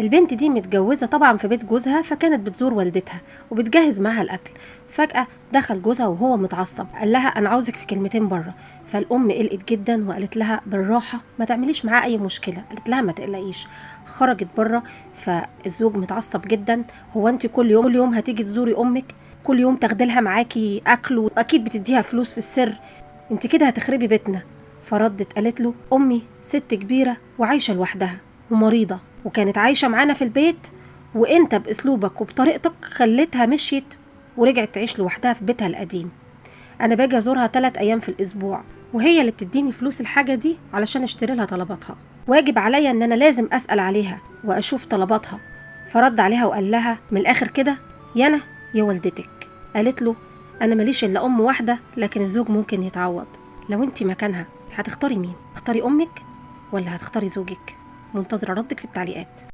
البنت دي متجوزة طبعا في بيت جوزها، فكانت بتزور والدتها وبتجهز معاها الأكل. فجأة دخل جوزها وهو متعصب، قال لها أنا عاوزك في كلمتين بره. فالأم قلقت جدا وقالت لها بالراحة ما تعمليش معاه أي مشكلة. قالت لها ما تقلقيش. خرجت بره، فالزوج متعصب جدا، هو أنت كل يوم كل يوم هتيجي تزوري أمك؟ كل يوم تاخدي لها معاكي أكل وأكيد بتديها فلوس في السر، أنت كده هتخربي بيتنا. فردت قالت له أمي ست كبيرة وعايشة لوحدها ومريضة وكانت عايشة معانا في البيت، وانت بأسلوبك وبطريقتك خليتها مشيت ورجعت تعيش لوحدها في بيتها القديم. أنا باجي أزورها 3 أيام في الأسبوع، وهي اللي بتديني فلوس الحاجة دي علشان اشتري لها طلباتها. واجب عليا إن أنا لازم أسأل عليها وأشوف طلباتها. فرد عليها وقال لها من الآخر كده، يا أنا يا والدتك. قالت له أنا ماليش إلا أم واحدة، لكن الزوج ممكن يتعوض. لو انت مكانها هتختاري مين؟ تختاري أمك ولا هتختاري زوجك؟ منتظرة ردك في التعليقات.